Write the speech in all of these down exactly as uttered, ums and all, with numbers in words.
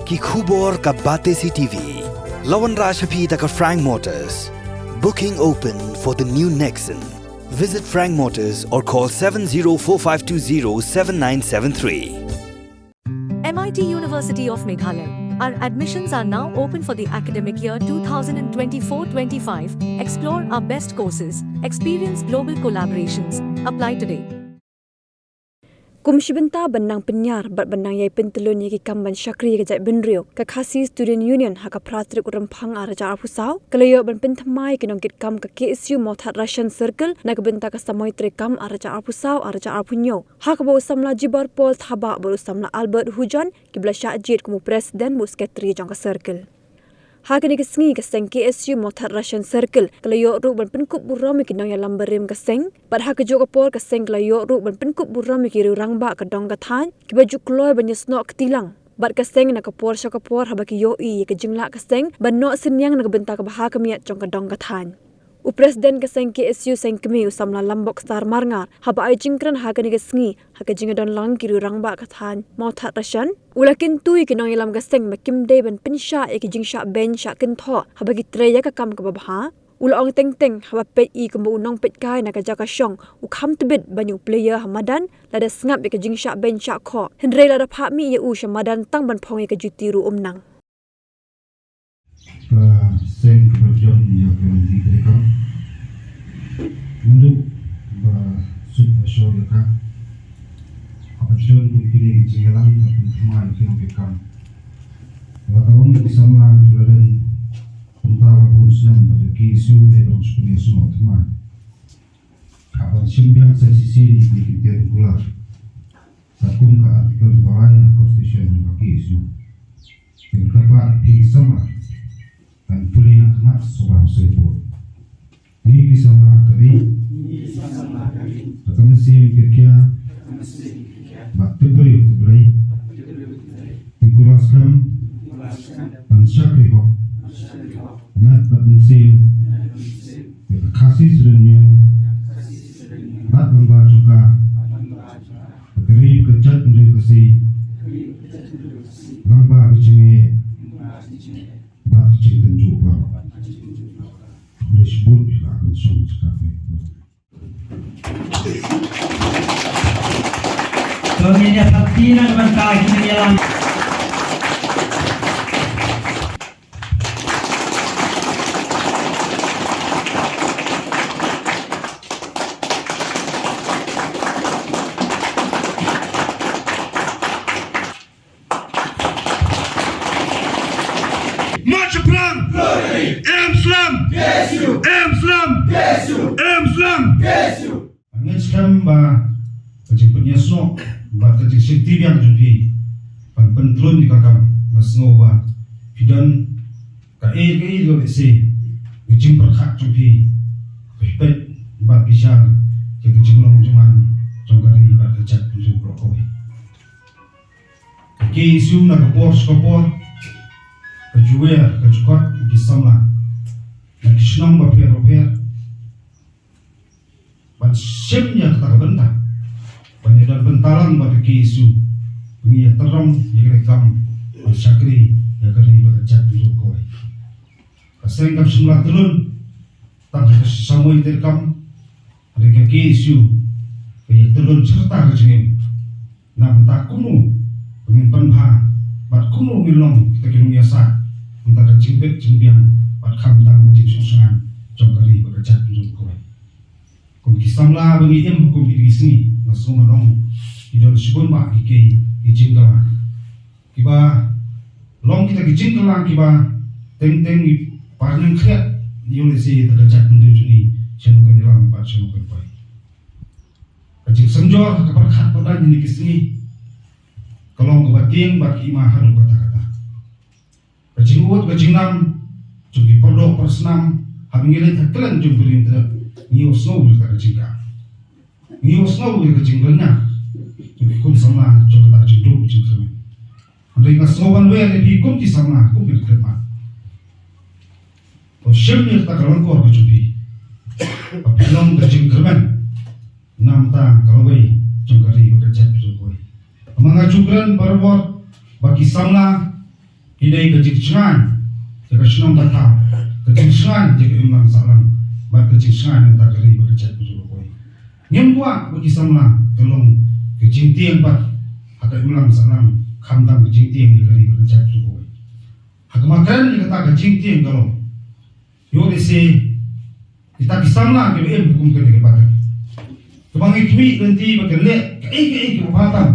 Ki khubor ka Batesi T V. La wanrah sha phi da ka Frank Motors. Booking open for the new Nexon. Visit Frank Motors or call seven zero four five two zero seven nine seven three. M I T University of Meghalaya. Our admissions are now open for the academic year two thousand twenty-four twenty-five. Explore our best courses, experience global collaborations. Apply today. Kum shi bynta ban nang pynïar bad ban nang ïai pyntlun ïa ki kam ban shakri ïa ka jaitbynriew, ka Khasi Student Union ha ka phra tarik u Rymphang arhajar arphew saw ka la ïoh ban pynthymmai ïa ki nongkitkam ka K S U Mawthadraishan Circle na ka bynta ka samoi treikam arhajar arphew saw arhajar arphew hynñiew, ha kaba u samla Jibar Paul Thabah bad u samla Albert Hujon kiba la shah jied kum u president bad u secretary jong ka circle. Ha kane ka sngi ka seng K S U Mawthadraishan Circle ka la ïoh ruh ban pynkup burom ïa ki nongïalam barim ka seng, bad ha kajuh ka por ka seng ka la ïoh ruh ban pynkup burom ïa ki riew rangbah ka dong ka thaiñ kiba ju kloi ban ïasnoh kti lang. Bad ka seng na ka por sha ka por haba ki ïohi ïa ka jinglah ka seng ban noh synñiang na ka bynta ka bha ka miat jong ka dong ka thaiñ. U president ka seng K S U seng kmie u samla Lambok Star Marngar haba ai jingkren ha kane ka sngi ha ka jingdon lang ki riew rangbah ka thaiñ Mawthadraishan, u la kyntu ïa ki nongïalam ka seng ba kim dei ban pynshah ïa ki jingshah beiñ shah kynthoh haba ki trei ïa ka kam kaba bha. U la ong teng teng haba peit i kumba u nongpeitkai na ka jaka shong u kham tbit ban ïa u player ha madan lada sngap ïa ka jingshah beiñ shah khoh, hynrei lada phah mih ïa u sha madan tang ban phong ïa ka juti ruh um nang. Ka seng kaba jon ïa ka lynti treikam. Naduh ba suk ba shor ïa ka, haba jon kum kine ki jingïalang ka pynthymmai ïa ki nongkitkam. La ka long ki samla kiba la don kumta la bun snem bad ka K S U ne ba long shu pynïasnoh thymmai. Haba shim biang sa shisien ïa kine ki ktien kular. Katkum ka Article ba lai na Constitution jong ka K S U. Kin kyrpad ïa phi ki samla ban pule na khmat shuwa ban soi vote. Ngi ki samla ka ri, ka mynsiem ka khia, bad tip briew tip Blei. Ngi kular skhem ban shakri hok, met bad mynsiem ïa ka Khasi Student Union bad lyngba jong ka, ka ri ka jaitbynriew Khasi, lyngba ka jingeh bad ka jingtynjuh baroh. Khublei shibun, la ban shong sha ka. To ngin ïa pynti na ka bynta ki nongïalam. March Phrang! Em Slem! Em Slem! Em Slem! Ngin skhem ba ka jingpynïasnoh bad ka jingsheptieng jong phi ban pyntlun ïa ka kam, nga sngew ba phi don kaei kaei ruh lehse ka jingpyrkhat jong phi, phi peit bad phi shah ïa ka jinglong jingman jong ka ri bad ka jaitbynriew baroh kawei. Ka K S U na ka por sha ka por ka ju wer ka ju khot ïa ki samla na ki shnong bapher bapher ban shim ïa kata ka bynta ban ïa don bynta lang bad ka K S U ban ïa tyrong ïa ka kam ban shakri ïa ka ri bad ka jaitbynriew kawei. Ka seng kam shym la tylun tang ha ka samoi treikam, hynrei ka K S U ka ïa tylun shirta ka jingim. Na bynta kumno ba ngin pynbha bad kumno ngin long kita ki nongïasaid, bynta ka jingbit jingbiang bad khamtam ka jingsngewsynei jong ka ri bad ka jaitbynriew kawei. Kum ki samla ba ngi im kum kine ki sngi, nga sngew ngan ong ki don shibun bha ki, ki, ki jingkylla kiba long kita ki jingkylla kiba teng teng ngi par nang khriat ïa u lehse ïa ka jaitbynriew jong ngi shano kan ïalam bad shano kan poi. Ka jingsynjor ka pyrkhat pyrdan ïa kine ki sngi ka long kaba tieng bad ka ima haduh katta katta. Ka jingud ka jingnam jong ki pardoh parsnam haba ngi leit ha kylleng jong ka ri India, ngi ïohsngew ïa kata ka jingkam. Ngi ïohsngew ïa ka jinglynñiar jong ki khun samla jong kata ka jingdum jingkyrmen. Hynrei nga sngew ban wer ïa phi kum ki samla, kum ki khun samla, to shim ïa kata ka lyngkor ka jong phi ba phin long ka jingkyrmen na bynta ka lawei jong ka ri bad ka jaitbynriew kawei. Namar nga ju kren barabor ba ki samla Ki dei ka jingshngaiñ ïa ka shnong ka thaw, ka jingshngaiñ ïa ka imlang sahlang, bad ka jingshngaiñ ïa ka ri bad ka jaitbynriew baroh kawei. Ngim kwah ba ki samla ka long ka jingtieng pat ha ka imlang sahlang, khamtam ka jingtieng ïa ka ri bad ka jaitbynriew baroh kawei. Ha ka ma kren ïa kata ka jingtieng ka long, ïoh lehse kita ki samla kiba im kum kane ka pateng, kaba ngi khmih lynti ba kin leh kaei kaei kaba bha tam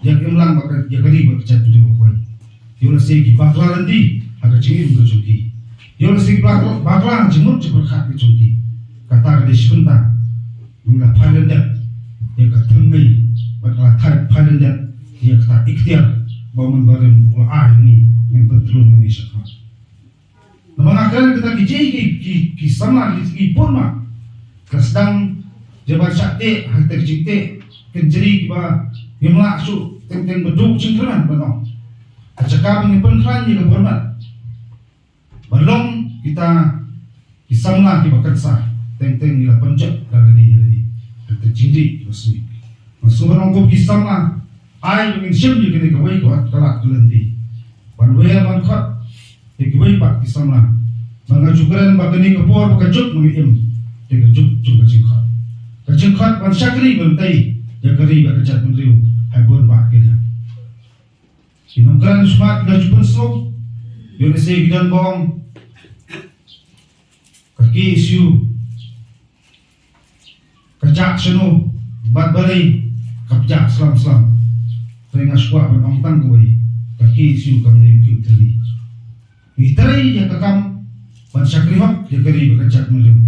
ïa ka imlang bad ka, ïa ka ri bad ka jaitbynriew baroh kawei. Ïoh lehse ki bakla lynti ha ka jingim ka jong ki. Ïoh lehse ki bakla, bakla ha jingmut jingpyrkhat ka jong ki. Kata ka dei shi bynta ngi la phai lyndet ïa ka thymmei bad la phai, phai lyndet ïa kata iktiar ba u Myntri Barim u la ai, ngi, ngin pyntrun ngi shakhmat. Namar nga kren kita ki jingïeit ki, ki, ki samla ki, ki bun ma. Ka sdang ïa ban shah teh ha kita ki jingteh kynjri kiba ngim lah shuh teng teng ba duk jingkyrmen ban ong. Ka jaka ba ngin pynkhlaiñ ïa ka bun ma, ba long kita ki samla kiba kyrsah, teng teng ngi la pynjot da lade ïa lade. Kita ki jingdih kiba sniew. Nga sngewbha ban ong kum ki samla, ai ba ngin shim ïa kane kawei ka wat ka lad ka lynti ban wer ban khot ïa kiwei pat ki samla. Ba nga ju kren ba kane ka por ba ka juk ba ngi im, te ka juk jong ka jingkhot, ka jingkhot ban shakri ban tei ïa ka ri bad ka jaitbynriew ha bun bah ki liang. Ki nongkren shakhmat ki la ju pynsngew, ïoh lehse ki don ba ong ka K S U ka jah shano bad balei ka jah slam slam. Hynrei nga shu kwah ban ong tang kawei, ka K S U kam dei u kieng thylli. Ngi trei ïa ka kam ban shakri hok ïa ka ri bad ka jaitbynriew.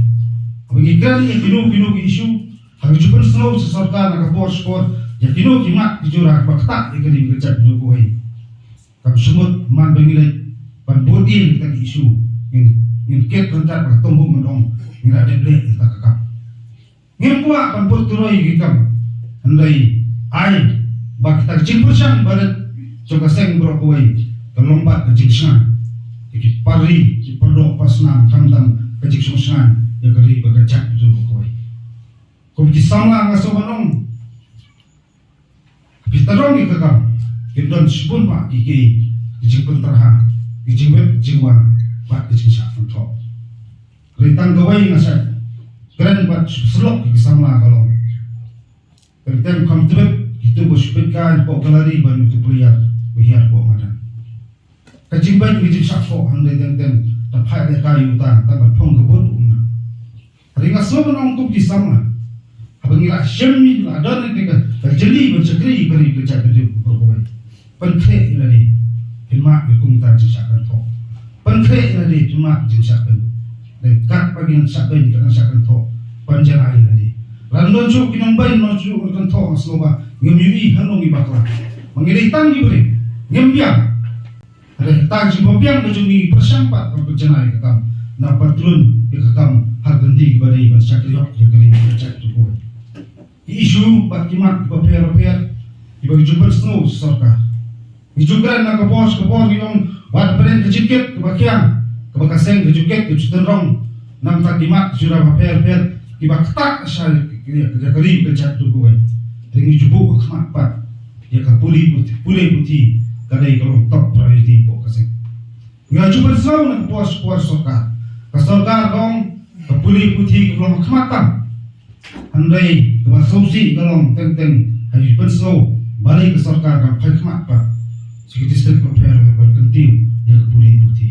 Haba ngi kren ïa kino kino ki issue, ha ka ju pynsngew sha sorkar na ka por sha por ïa kino ki mat ki jura kiba ktah ïa ka ri bad ka jaitbynriew kawei, kam shu mut man ba ngi leit ban bud ïa kita ki issue. Ngin, ngin kit ryngkat bad ka tynghum ban ong ngi la dep leh ïa kata ka kam. Ngim kwah ban put turoi ïa ki kam. Hynrei ai ba kita ki jingpyrshang barit jong ka seng baroh kawei ka long bad ka jingshngaiñ ïa ki parri, ki pardoh parsnam, khamtam ka jingshngaiñ ïa ka ri bad ka jaitbynriew baroh kawei. Kum ki samla nga sngewbha ban ong, phi tyrong ïa ka kam, kin don shibun bha ki, ki, ki jingpyntrha, ki jingwit jingwan bad ki jingshah kynthoh. Hynrei tang kawei nga sa kren bad shu pynslok ïa ki samla ka long, teng teng kham tbit kito ba shu peit kai hapoh gallery bad kito player ba hiar hapoh madan. Ka jingbeit ka jingshah thoh hynrei teng teng da phai lehkai ïa uta tang ban phong ka bud u na. Hynrei nga sngewbha ban ong kum ki samla, haba ngi la shem, ngi la don ïa ka, ka jingli ban shakri ïa ka ri ka jaitbynriew baroh kawei, pynkhreh ïa lade, phin mad ïa kumta jingshah kynthoh. Pynkhreh ïa lade, phin mad jingshah kynthoh. Dei katba ngi nang shah beiñ, ka nang shah kynthoh, pynjanai ïa lade. Lada don shuh ki nongbeiñ, don shuh ki nongkynthoh, nga sngewbha ngim ïohi hangno ngi bakla. Ma ngi dei tang ki briew, ngim biang. Hynrei kata ka jingbabiang ka jong ngi, ngi pyrshang pat ban pynjanai ïa ka kam, nang pyntrun ïa ka kam ha ka lynti kaba dei ban shakri hok ïa ka ri ka jaitbynriew. Ki issue bad ki mat kiba pher bapher kiba ngi ju pynsngew sha sorkar. Ngi ju kren na ka por sha ka por, ngi ong wat pynrem ka jingkit kaba khiang kaba ka seng ka ju kit, ka ju tynrong na ka bynta ki mat ki jura bapher bapher kiba ktah sha ïa ka ri ka jaitbynriew kawei. Te ngi ju buh ka khmat pat ïa ka pule puthi, pule puthi ka dei ka long top priority hapoh ka seng. Ngi la ju pynsngew na ka por sha ka por sorkar. Ka sorkar ka ong ka pule puthi ka long ha khmat tam. Hynrei kaba sngewsih ka long teng teng ha ju pynsngew balei ka sorkar kam phai khmat pat sha ki district bapher bapher ban kyntiew ïa ka pule puthi.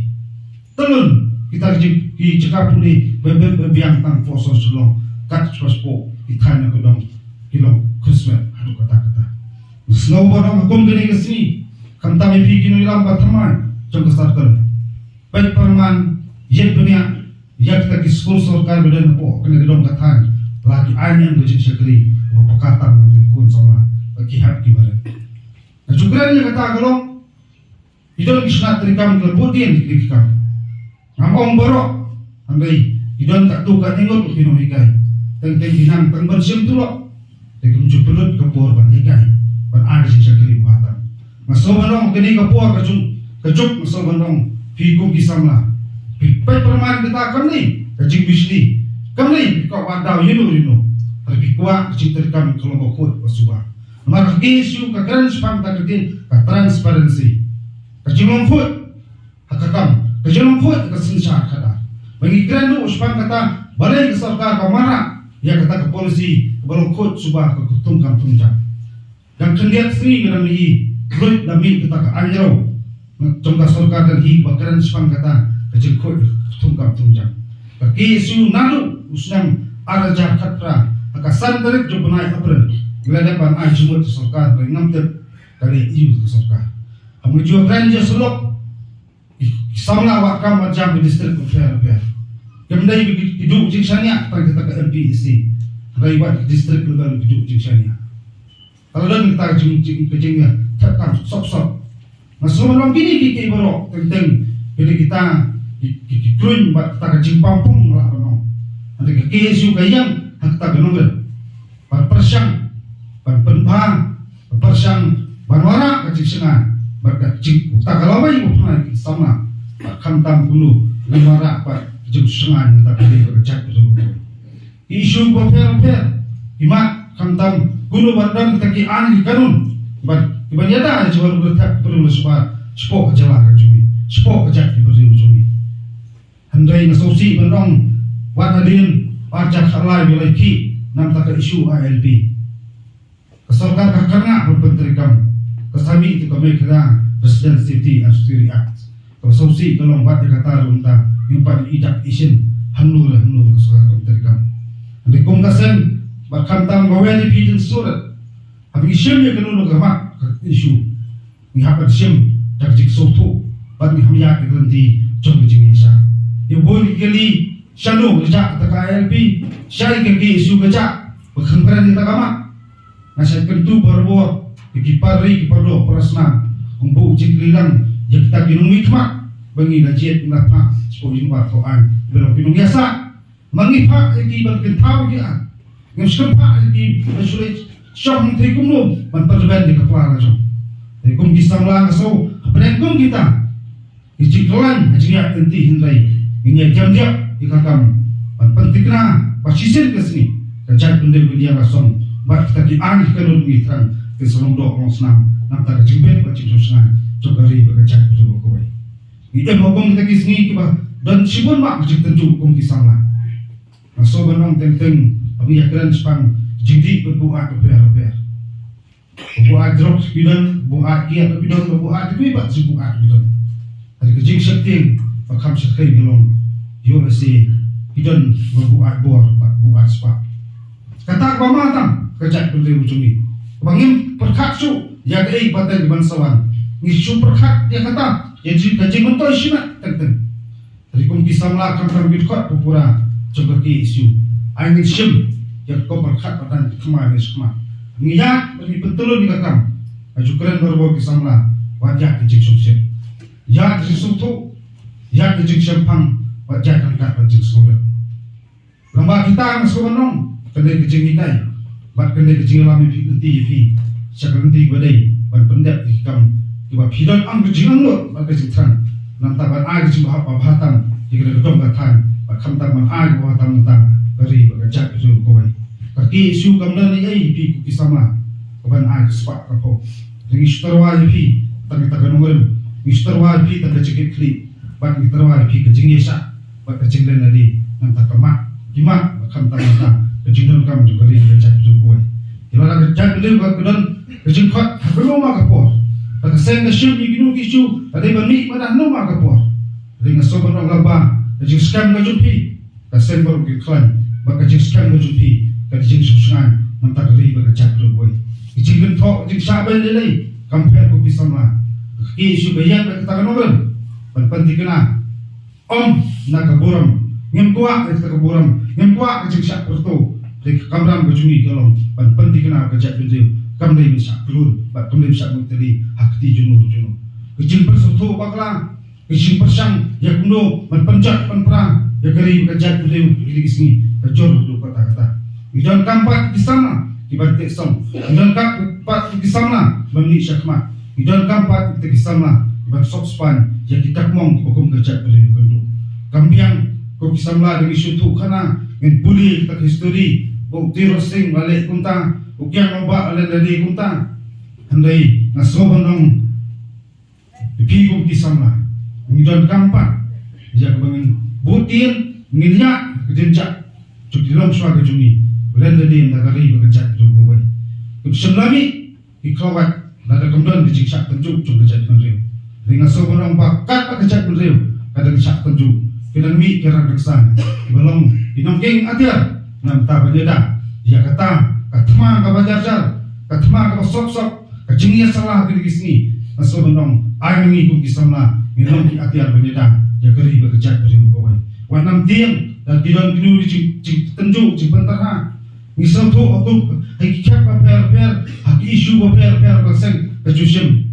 Te lun kita ki, ki jaka pule ba, ba, ba biang tang hapoh sor Shillong, kat shuwa shuwa ki thaiñ na ka dong ki long khuslai haduh katta katta. Sngewbha ban ong ha kum kane ka sngi, khamtam ïa phi ki nongïalam ba thymmai jong ka circle, peit pyrman, ïeit bniah ïa kita ki skul sorkar ba don hapoh kane ka dong ka thaiñ, ba la ki ai niam ka jingshakri ba paka tam na ki khun samla ba ki hap ki barit. Nga ju kren ïa kata ka long, ki don ki shnat treikam ki la bud ïa kine ki kam. Ngam ong baroh, hynrei ki don katto katne ngut ki nonghikai. Teng teng ki nang tang ban shim tulop. Te kim ju pynlut ka por ban hikai, ban ai ka jingshakri ba tam. Nga sngewbha ban ong kane ka por ka jong, ka juk, nga sngewbha ban ong phi kum ki samla, phi peit pyrman kata, kam dei ka jingbishni, kam dei phi kwah wad daw ïano ïano. Hynrei phi kwah ka jingtreikam ka long bakhuid basuba. Namar ka K S U ka kren shaphang kata ka ktien ka transparency, ka jinglong khuid. Khuid ka synshar khadar. Ba ngi kren ruh shaphang kata, balei ka sorkar ka wanrah ïa kata ka policy kaba long khuid suba ka thungkam thungjam. Dang khyndiat sngi nga dang ïohi, khuid la mih kata ka aiñraw jong ka sorkar, dang hi ba kren shaphang kata ka jingkhuid thungkam thungjam. Ka K S U naduh u snem ar hajar khatphra, ha ka san tarik jong u bnai April, ngi la dep ban ai jingmut sha sorkar, ba ngam tip ka leh aïu ka sorkar. Haba ngi ju kren ïa shlok, ki samla wad kam wad jam ki district bapher bapher. Kam dei ba ki duh jingshaniah tang kita ka M P E C. Hynrei wat ki district level ki duh jingshaniah. Ka la don kita ka jing jing ka jingïathep kam sop sop. Nga sngew ban ong kine ki ki baroh teng teng ki dei kita ki ki ki kruiñ bad kita ka jingpang pung la ban ong. Hynrei ka K S U ka ïeng ha kita ka nongrim. Ban pyrshang, ban pynbha, ban pyrshang, ban wanrah ka jingshngaiñ bad ka jing, uta ka lawei u pynai ki samla. Bad khamtam kumno ngan wanrah bad ka jingshngaiñ ngan ta ka dei ka jait ka jong u. Ki issue bapher bapher, ki mat khamtam kumno ban don kita ki aiñ ki kanun bad kiban ïada ïa ki jingwan ruh ka thep ka pyrshang na shabar shapoh ka jylla ka jong ngi, shapoh ka jait ki briew jong ngi. Hynrei nga sngewsih ban ong, wat hadien ar hajar khatlai ba la ïakhih na bynta ka issue I L P, ka sorkar ka kyrngah ban pyntreikam. Ka sa mih ïa ka Meghalaya Resident Safety and Security Act. Ka sngewsih ka long wat ïa kata ruh mynta ngim pat ïohi dak action hangno re hangno ka sorkar ka pyntreikam. Hynrei kum ka seng bad khamtam ba wen ïa phi jingsngewrit, haba ngi shim ïa kano kano ka mat ka issue, ngi hap ban shim da ka jingsngewthuh bad ngi hap ïaid da ka lynti jong ka jingïaishah. Ïa bun ki kylli, shano ka jaka ka I L P, shaei ka K S U ka jaka ba kham kren ïa kata ka mat. Nga shait kyntu barabor ïa ki para ri, ki para doh, para snam, ong buh jingkylli lang ïa kita ki nongmihkhmat ba ngi la jied ngi la phah shapoh jingbat thaw aiñ, ba long ki nongïaishah. Ma ngi phah ïa ki ban kynthaw ïa ki, ngim shym phah ïa ki ban shu leit shong hangtei kumno ban pynrben ïa ka pla la jong. Te kum ki samla nga sngew hapdeng kum kita ki jingkhlaiñ ha jingïaid lynti, hynrei ngin ïa kem diap ïa ka kam ban pynthikna ba shisien ka sngi ka jaitbynriew ka ïa la song bad kita ki aiñ ki kanun ngi thrang ki sa long doh long snam na bynta ka jingbit bad jingsngewsynei jong ka ri bad ka jaitbynriew kawei. Ngi im ha kum kita ki sngi kiba don shibun bha ka jingtynjuh kum ki samla. Nga sngew ban ong teng teng, haba ngi ïakren shaphang jingdih bad buaid bapher bapher. Ba buaid drugs ki don, buaid kiad ki don, ba buaid kiwei pat ki buaid ki don. Hynrei ka jingsheptieng ba kham shyrkhei ka long, ïoh lehse ki don ba buaid bor bad buaid spah. Kata kaba ma tam ka jaitbynriew jong ngi, ba ngim pyrkhat shuh ïa kaei ba teng ban sa wan. Ngi shu pyrkhat ïa kata, ïa jing, ka jingmyntoi shimet teng teng. Hynrei kum ki samla khamtam ki dkhot pura jong ka K S U, ai ngin shim ïa ka pyrkhat ba tang ki khmat ne shikmat. Ngi ïaid bad ngi pyntylun ïa ka kam. Nga ju kren barabor ki samla, wat ïaid ka jingsngewsih, ïaid ka jingsngewthuh, ïaid ka jingshemphang, wat ïaid ryngkat bad jingsngewrit. Lyngba kita nga sngew ban ong, kane ka jinghikai bad kane ka jingïalam ïa phi, lynti ïa phi sha ka lynti ba dei ban pyndep ïa ki kam kiba phi don, ym ka jingangnud bad ka jingthrang, nangta ban ai ka jingbha, ba bha tam ïa ka dong ka thaiñ, bad khamtam ban ai ka bha tam nangta ka ri bad ka jaitbynriew kawei. Ka K S U kam don ei ei ïa phi ko ki samla ka ban ai ka spah ka phew. Ngi shu tyrwa ïa phi tang kita ka nongrim, ngi shu tyrwa ïa phi tang ka jingkitkhlieh, bad ngi tyrwa ïa phi ka jingïaishah bad ka jingleh naleh na bynta ka mat, ki mat, bad khamtam na bynta ka jingdonkam jong ka ri ka jaitbynriew kawei. Ki la, ka jaitbynriew ka don ka jingkhot ha kano ma ka por. Ka seng ka shim ïa kino ki issue ka dei ban mih bad ha kano ma ka por. Hynrei nga sngew ban ong lyngba ka jingskhem ka jong phi, ka seng baroh ki khlaiñ, bad ka jingskhem ka jong phi ka dei jingsngewsynei na bynta ka ri bad ka jaitbynriew kawei. Ka jingkynthoh, ka jingshah beiñ lei lei kam pher ko ki samla. Ka K S U ka ïeng bad kata ka nongrim ban pynthikna. Ym na ka burom, ngim kwah ïa kata ka burom, ngim kwah ka jingshah pyrto. Te ka kamram ka jong ngi ka long ban pynthikna ka jaitbynriew, kam dei ban shah khlun bad kam dei ban shah mutri ha kti jong no jong no. Ka jingpynsngewthuh bakla, ka jingpyrshang ïa kumno ban pynjot pynpra ïa ka ri ka jaitbynriew ha kine ki sngi ka jur haduh katta katta. Ngi donkam pat ki samla kiban teh song, ngi donkam pat ki samla ban mih shakhmat. Ngi donkam pat kita ki samla kiban sop spaiñ ïa ki takmong kiba kum ka jaitbynriew ka kynduh. Kam biang ko ki samla, da ngi shu thuh khana, ngin pule kita ki history ba u Tirot Sing la leh kumta, u Kiang Nangbah la leh kumta. Hynrei nga sngew ban ong ïa phi kum ki samla, ngi donkam pat Ïa kaba ngin bud ktien, ngin ïa ka jingjah jong ki longshuwa ka jong ngi, lem lade na ka ri bad ka jaitbynriew kawei. Kim shym la mih ki khlawait lada kam don ka jingshah tynjuh jong ka jaitbynriew. Hynrei nga sngewbha ban ong ba katba ka jaitbynriew ka dang shah tynjuh, ki dang mih ki rangrang saiñ, kiba long ki nongkieng atiar na ka bynta ban ïada ïa kata ka thma kaba jar jar, ka thma kaba sop sop, ka jingïasaid ha kine ki sngi. Nga sngewbha ban ong, ai ma ngi kum ki samla ngin long ki atiar ban ïada ïa ka ri bad ka jaitbynriew kawei. Wat nang tieng da ki don kino ki jing, jingtynjuh, jingpyntarha. Ngi sngewthuh ha kum, ha ki khep bapher bapher, ha ki issue bapher bapher ba seng ka jingshim.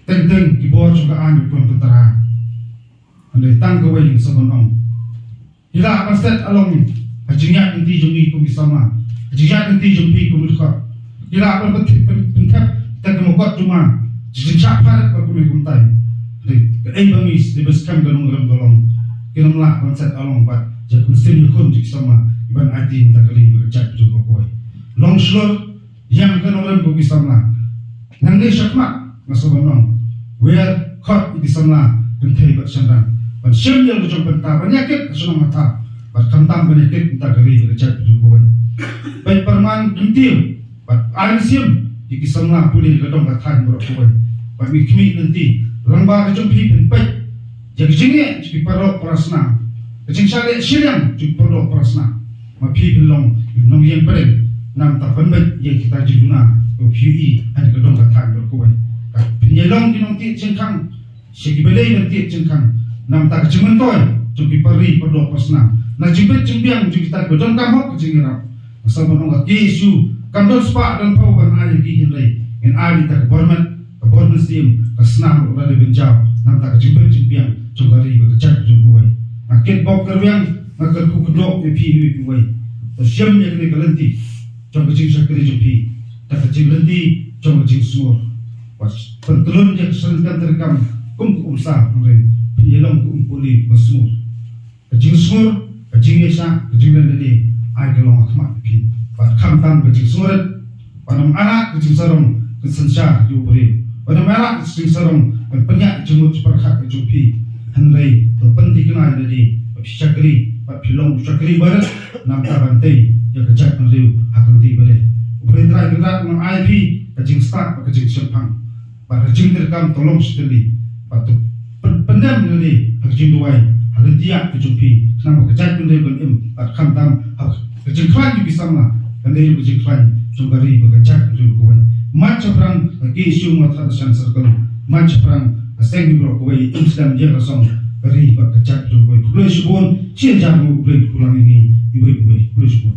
Teng teng ki bor jong ka aiñ ki pyntarha. Hynrei tang kawei nga sngewbha ban ong, ki lah ban set along ha jingïaid lynti jong ngi kum ki samla, ha jingïaid lynti jong phi kum ki dkhot. Ki lah ban pynthep, pyn, pynthep tang ki mukotduma, jingshah pharep bad kumne kumtai. Hynrei kaei ba ngi sdang ban skhem ka nongrim ka long, kim lah ban set along bad ïa ka mynsiem ïakhun jong ki samla ban aiti ïa ka ri bad ka jaitbynriew kawei. Long shlur ïa ka nongrim kum ki samla. Nangne shakhmat nga sngewbha ban ong, wer khot ïa ki samla kynthei bad shynrang ban shim ïa la ka jong ka bynta, ban ïakit ha shnong ha thaw bad khamtam ban ïakit bynta ka ri bad ka jaitbynriew kawei. Peit pyrman kyntiew bad ai mynsiem ïa ki samla pule ka dong ka thaiñ baroh kawei. Bad ngi khmih lynti, rangbah ka jong phi phin peit ïa ka jingeh jong ki para doh para snam, ka jingshah leh shiliang jong ki para doh para snam. Ma phi phin long nongïeng pyrshah na ka bynta ban beit ïa kita ki jingduna ba phi ïohi ha ka dong ka thaiñ baroh kawei. Ka phin ïa long ki nongtied jingkhang sha ki ba dei ban tied jingkhang na ka bynta ka jingmyntoi jong ki para ri para doh para snam, na jingbit jingbiang jong kita kiba donkam hok ka jingïarap. Nga sngewbha ban ong, ka K S U kam don spah don phew ban ai ïa ki, hynrei ngin ai ïa kita ka bor met, ka bor mynsiem, ka snam ruh lada ban jaw na ka bynta ka jingbit jingbiang jong ka ri bad ka jaitbynriew kawei. Nga kitbok kyrwiang, nga kyrkhu kyrdoh ïa phi iwei pa iwei. To shim ïa kane ka lynti jong ka jingshakri jong phi da ka jinglynti jong ka jingsngur. Wat pyntlun ïa ka syriem treikam kum ka umsa, hynrei phin ïa long ka umkuli ba sngur. Ka jingsngur, ka jingïaishah, ka jinglen lade, ai ka long ha khmat phi. Bad khamtam ka jingsngur, wat nym ailad ka jingsarong kan synshar ïa u briew. Wat nym ailad ka jingsarong kan pynïaid jingmut jingpyrkhat ka jong phi. Hynrei to pynthikna ïa lade ba phi shakri bad phi long u shakri barit na ka bynta ban tei ïa ka jaitbynriew ha ka lynti ba dei. U Blei Trai Kynrad un ai phi ka jingstad bad ka jingshemphang. Bad ha ka jingtreikam to long shi tylli. Bad to pyn, pyndem lade ha ka jingduwai ha ka lynti ïaid ka jong phi, khnang ba ka jaitbynriew kan im. Bad khamtam ha ka jingkhlaiñ jong ki samla kan dei ka jingkhlaiñ jong ka ri bad ka jaitbynriew kawei. Mad shaphrang ka K S U Mawthadraishan Circle, mad shaphrang ka seng baroh kawei, im slem ïa ka song ka ri bad ka jaitbynriew kawei. Khublei shibun, shi hajar nguh U Blei un kyrkhu lang ïa ngi iwei pa iwei. Khublei shibun.